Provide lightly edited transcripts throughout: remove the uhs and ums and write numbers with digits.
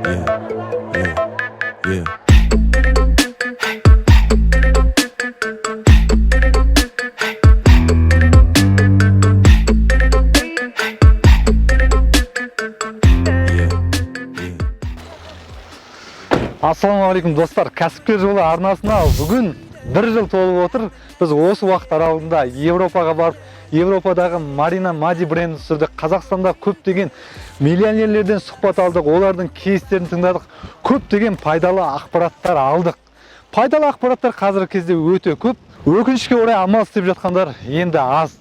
Yeah. Yeah. Ассалаумағалейкум, достар! «Кәсіпкер жолы» арнасына бүгін бір жыл толып отыр. Біз осы уақыт аралығында Европаға барып, Европадағы Марина Мади брендін түсірдік, Қазақстанда көптеген миллионерлерден сұхбат алдық, олардың кейстерін тыңдадық, көптеген пайдалы ақпараттар алдық. Пайдалы ақпараттар қазіргі кезде өте көп, өкінішке орай, амал істеп жатқандар енді аз.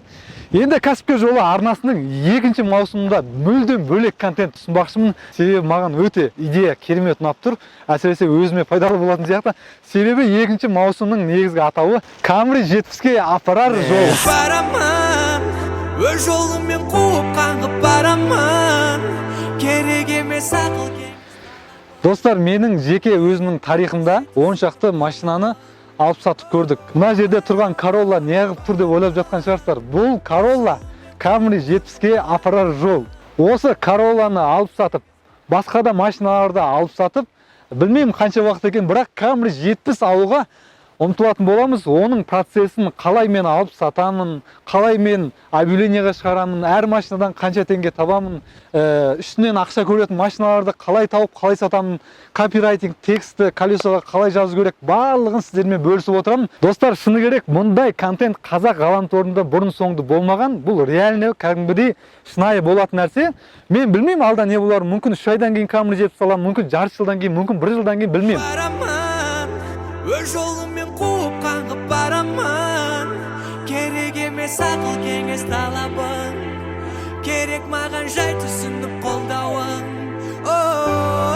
Енді «Кәсіпкер жолы» арнасының екінші маусымында мүлдем бөлек контент ұсынбақшымын, себебі маған өте идея керемет ұнап тұр, әсіресе өзіме пайдалы болатын сияқты. Себебі екінші маусымның негізгі атауы «Камри 70-ке апарар жол». Барамын өз жолыммен, қуып қаңғып барамын, керек емес ақыл. Достар, менің жеке өзімнің тарихымда 10 шақты машинаны алып сатып көрдік. Мына жерде тұрған Королла неғып тұр деп ойлап жатқан шығарсыздар. Бұл Королла — Камри 70-ке апарар жол. Осы Королланы алып сатып, басқа да машиналарды алып сатып, білмеймін қанша уақыт екен, бірақ Камри 70 алуға ұмтылатын боламыз. Оның процесін, қалай мен алып сатамын, қалай мен объявление ға шығарамын, әр машинадан қанша теңге табамын, үстінен ақша көретін машиналарды қалай тауып, қалай сатамын, копирайтинг текстті колесо ға қалай жазу керек, барлығын сіздермен бөлісіп отырамын. Достар, шыны керек, мұндай контент қазақ ғаламторында бұрын соңды болмаған. Бұл реально, кәдімгідей шынайы болатын нәрсе. Мен білмеймін, алда не болары мүмкін: 3 айдан кейін Камри 70 аламын, мүмкін жарты жылдан кейін, мүмкін бір жылдан кейін, білмеймін. Барамын өз жолыммен, қуып қаңғып барамын, керек емес ақыл кеңес талабың, керек маған жай түсініп қолдауың. Оу.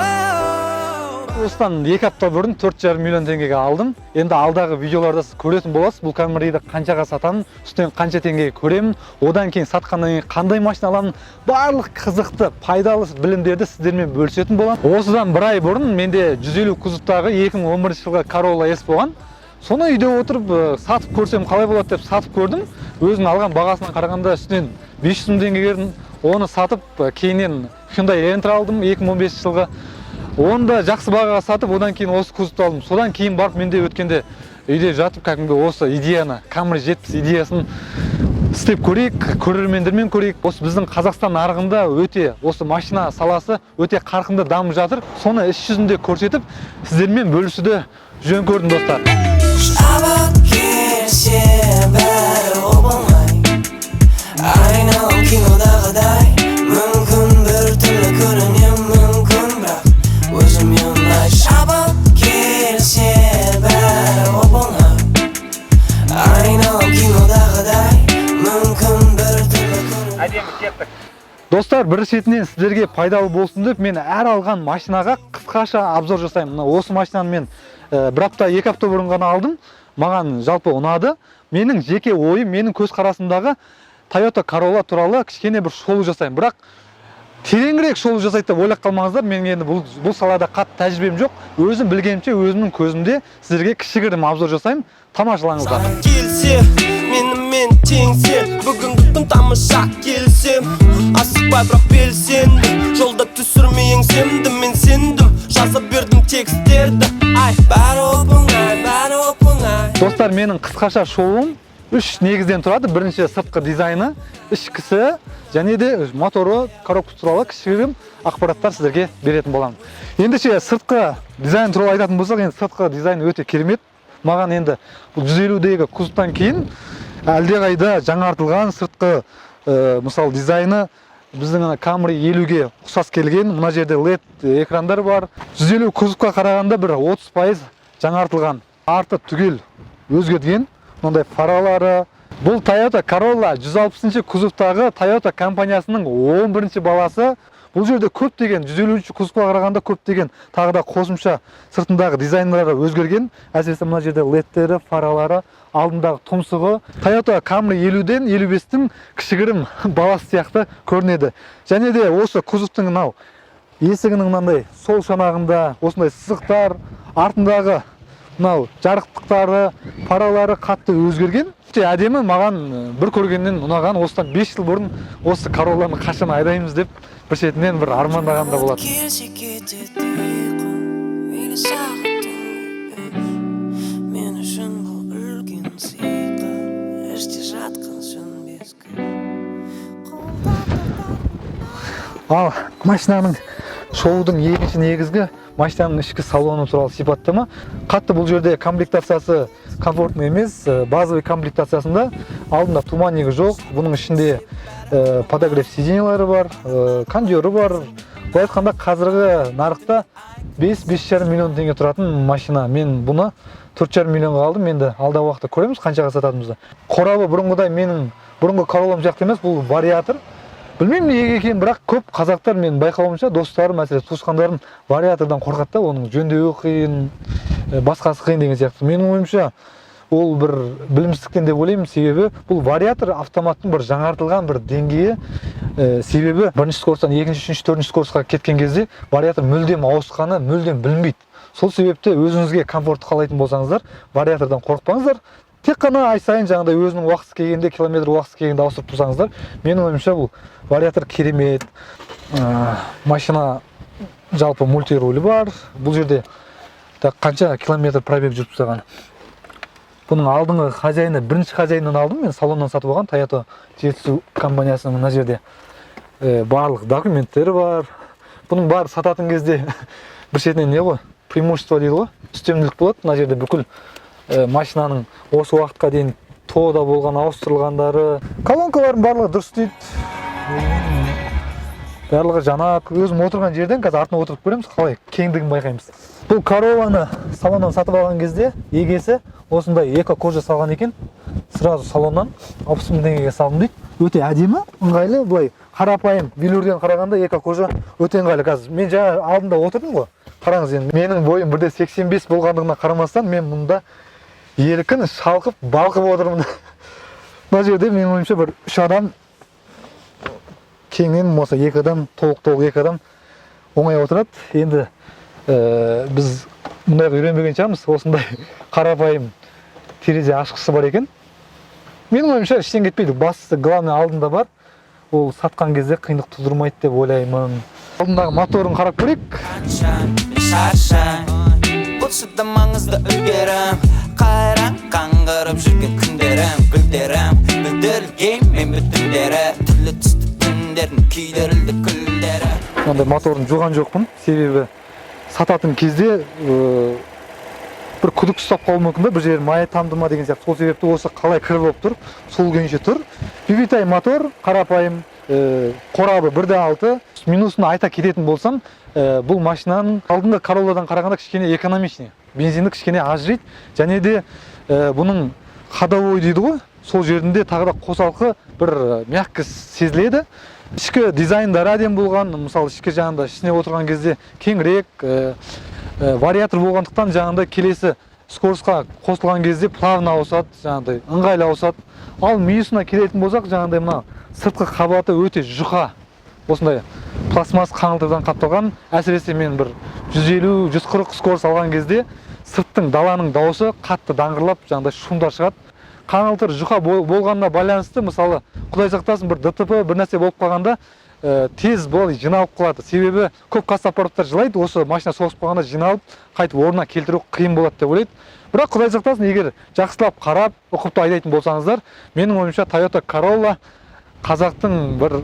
Осыдан 2 апта бұрын 4,5 миллион теңгеге алдым. Енді алдағы видеоларда сіз көретін боласыз, бұл Камриді қаншаға сатамын, үстінен қанша теңгеге көремін, одан кейін сатқаннан кейін қандай машина аламын, барлық қызықты, пайдалы білімдерді сіздермен бөлісетін боламын. Осыдан бір ай бұрын менде 150 кузовтағы 2011 жылғы Corolla S болған. Соны үйде отырып, сатып көрсем қалай болады деп сатып көрдім. Өзінің алған бағасына қарағанда үстінен 500 мың теңге бердім. Оны сатып, кейіннен Hyundai Elantra алдым 2015 жылғы. Оны да жақсы бағаға сатып, одан кейін осы кузовты алдым. Содан кейін барып менде өткенде үйде жатып, кәдімгі осы идеяны, Camry 70 идеясын істеп көрейік, көрермендермен көрейік. Осы біздің Қазақстан нарығында өте осы машина саласы өте қарқынды дамып жатыр. Соны іс жүзінде көрсетіп, сіздермен бөлісуді жөн көрдім, достар. Шабыт келсе, бәрі оп-оңай, айналам кинодағыдай. Мүмкін, бір түрлі көрінем, мүмкін, бірақ өзіме ұнай. Шабыт келсе, бәрі оп-оңай, айналам кинодағыдай. Мүмкін, бір түрлі көрінем. Достар, бір шетінен сіздерге пайдалы болсын деп, мен әр алған машинаға қысқаша обзор жасаймын. Мына осы машинаны мен бір апта, 2 апта бұрын ғана алдым. Маған жалпы ұнады. Менің жеке ойым, менің көзқарасымдағы Toyota Corolla туралы кішкене бір шолу жасаймын. Бірақ тереңірек шолу жасайды деп ойлап қалмаңыздар. Менің енді бұл салада қатты тәжірибем жоқ. Өзім білгенімше, өзімнің көзімде сіздерге кішігірім обзор жасаймын. Тамашалаңыздар. Келсе, менімен теңсер, бүгінгі күн тамаша, келсем. Асықпай, бірақ белсенді, жолда түсірмей еңсемді. Мен сендім, жаза бердім тексттерді. Ай, Бәрі оп-оңай, бәрі оп-оңай. Достар, менің қысқаша шоуым үш негізден тұрады. Бірінші сыртқы дизайны, ішкісі және де моторы, коробка туралы кішігірім ақпараттар сіздерге беретін боламын. Ендеше, сыртқы дизайн туралы айтатын болсақ, енді сыртқы дизайн өте керемет. Маған енді бұл 150-дегі кузовтан кейін әлдеқайда жаңартылған сыртқы, мысалы, дизайны біздің ана Camry 50-ге ұқсас келген. Мына жерде LED экрандар бар. 150 кузовқа қарағанда бір 30% жаңартылған. Арты түгел өзгерген. Мынандай фаралары. Бұл Toyota Corolla 160 кузовтағы Toyota компаниясының 11 баласы. Бұл жерде көптеген 150 кузовқа қарағанда көптеген тағы да қосымша сыртындағы дизайнлары өзгерген. Әсіресе мына жерде LED-тері, фаралары, алдындағы тұмсығы Toyota Camry 50-ден 55-тің кішігірім баласы сияқты көрінеді. Және де осы кузовтың мынау есігінің мынандай сол шанағында осындай сызықтар, артындағы мынау жарықтықтары, фаралары қатты өзгерген. Өте әдемі, маған бір көргеннен ұнаған. Осыдан 5 жыл бұрын осы Королланы қашан айдаймыз деп Бір шетінен бір армандаған да болатын. Келсе кетеді ұйқым, мейлі сағат түнгі 3. Мен үшін бұл үлкен сыйқыр, іште жатқан сөнбес күш. Ал машинаның, шоудың екінші негізгі машинаның ішкі салоны туралы сипаттама. Қатты бұл жерде комплектациясы комфортный емес, базовый комплектациясында алдында туманнигі жоқ. Бұның ішінде подогрев сиденьялары бар, кондері бар. Былай айтқанда, қазіргі нарықта 5-5,5 миллион теңге тұратын машина. Мен бұны 4,5 миллионға алдым. Енді алдағы уақытта көреміз қаншаға сататынымызды. Қорабы бұрынғыдай, менің бұрынғы Короллам сияқты емес, бұл вариатор. Білмеймін неге екенін, бірақ көп қазақтар, менің байқауымша, достарым, әсіресе туысқандарым вариатордан қорқады да, оның жөндеуі қиын, басқасы қиын деген сияқты. Менің ойымша, ол бір білімсіздіктен деп ойлаймын, себебі бұл вариатор автоматтың бір жаңартылған бір деңгейі. Себебі бірінші скоростан екінші, үшінші, төртінші скоростқа кеткен кезде вариатор мүлдем ауысқаны мүлдем білінбейді. Сол себепті өзіңізге комфортты қалайтын болсаңыздар, вариатордан қорықпаңыздар. Тек қана ай сайын жаңағыдай өзінің уақыты келгенде, километр уақыты келгенде ауыстырып тұрсаңыздар, менің ойымша, бұл вариатор керемет. Машина жалпы мультирулі бар. Бұл жерде так, қанша километр пробег жүріп тастаған? Бұның алдыңғы хозяины, бірінші хозяиннан алдым мен, салоннан сатып алған. Тойота Жетісу компаниясының мына жерде барлық документтері бар. Бұның бәрі сататын кезде бір шетінен не ғой, преимущество дейді ғой, үстемділік болады. Мына жерде бүкіл машинаның осы уақытқа дейін ТО-да болған, ауыстырылғандары, колонкалардың барлығы дұрыс істейді, барлығы жанады. Өзім отырған жерден қазір артына отырып көреміз, қалай кеңдігін байқаймыз. Бұл Королланы салоннан сатып алған кезде егесі осындай эко кожа салған екен. Сразу салоннан 60 000 теңгеге салдым дейді. Өте әдемі, ыңғайлы. Былай қарапайым велюрден қарағанда эко кожа өте ыңғайлы. Қазір мен жаңа алдында отырдым ғой, қараңыз енді, менің бойым 1,85 болғандығына қарамастан, мен мұнда еркін шалқып, балқып отырмын. Мына жерде, менің ойымша, бір үш адам кеңінен болса, екі адам, толық толық екі адам оңай отырады. Енді біз мұндайға үйренбеген шығармыз. Осындай қарапайым терезе ашқышы бар екен. Менің ойымша, ештеңе кетпейді. Бастысы, главный, алдында бар. Ол сатқан кезде қиындық тудырмайды деп ойлаймын. Алдындағы моторын қарап көрейік. Қашан мен шаршаймын, болса да маңызды үлгерім. Қайран қаңғырып жүрген күндерім, гүлдерім бүлдірген мен бүтіндері, түрлі түсті түндердің күйдірілді күлдері. Мынандай моторын жуған жоқпын, себебі сататын кезде бір күдік ұстап қалуы мүмкін да, бір жері майы тамды ма деген сияқты. Сол себепті осы қалай кір болып тұр, сол күйінше тұр. VVTi мотор, қарапайым, қорабы 1,6. Минусын айта кететін болсам, бұл машинаның алдыңғы Королладан қарағанда кішкене экономичный, бензинді кішкене аз жейді. Және де бұның ходовой дейді ғой, сол жерінде тағы да қосалқы бір мягко сезіледі. Ішкі дизайндары әдемі болған. Мысалы, ішкі жағында, ішіне отырған кезде кеңірек. Вариатор болғандықтан, жаңағындай келесі скоростьқа қосылған кезде плавно ауысады, жаңағыдай ыңғайлы ауысады. Ал минусына келетін болсақ, жаңағындай мына сыртқы қабаты өте жұқа, осындай пластмасс қаңылтырдан қапталған. Әсіресе мен бір 150-140 скорость алған кезде сырттың, даланың дауысы қатты даңғырлап, жаңағыдай шумдар шығады. Қаңылтыр жұқа болғанына байланысты, мысалы, құдай сақтасын, бір ДТП, бір нәрсе болып қалғанда, тез бұл жиналып қалады. Себебі көп костоправтар жылайды, осы машина соғысып қалғанда жиналып, қайтып орнына келтіру қиын болады деп ойлайды. Бірақ құдай сақтасын, егер жақсылап қарап, ұқыпты айдайтын болсаңыздар, менің ойымша, Toyota Corolla қазақтың бір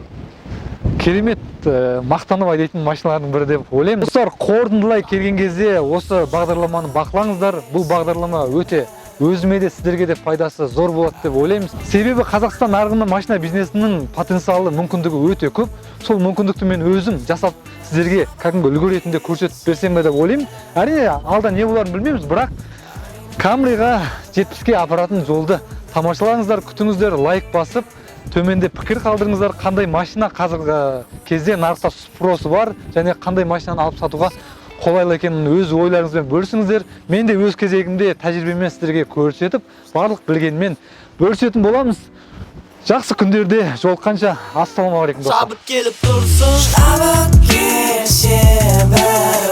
керемет мақтанып айдайтын машиналардың бірі деп ойлаймын. Достар, қорытындылай келген кезде, осы бағдарламаны бақылаңыздар. Бұл бағдарлама өте өзіме де, сіздерге де пайдасы зор болады деп ойлаймыз. Себебі Қазақстан нарығында машина бизнесінің потенциалы, мүмкіндігі өте көп. Сол мүмкіндікті мен өзім жасап, сіздерге кәдімгі үлгі ретінде көрсетіп берсем бе деп ойлаймын. Әрине, алда не боларын білмейміз, бірақ Камриға, 70-ке апаратын жолды тамашалаңыздар, күтіңіздер, лайк басып, төменде пікір қалдырыңыздар. Қандай машина қазіргі кезде нарықта спросы бар және қандай машинаны алып сатуға қолайлы екенін өз ойларыңызбен бөлісіңіздер. Мен де өз кезегімде тәжірибемен сіздерге көрсетіп, барлық білгенмен бөлісетін боламыз. Жақсы күндерде жолыққанша, ассалаумағалейкум, достар! Шабыт келіп тұрсын. Шабыт келсе бәрі.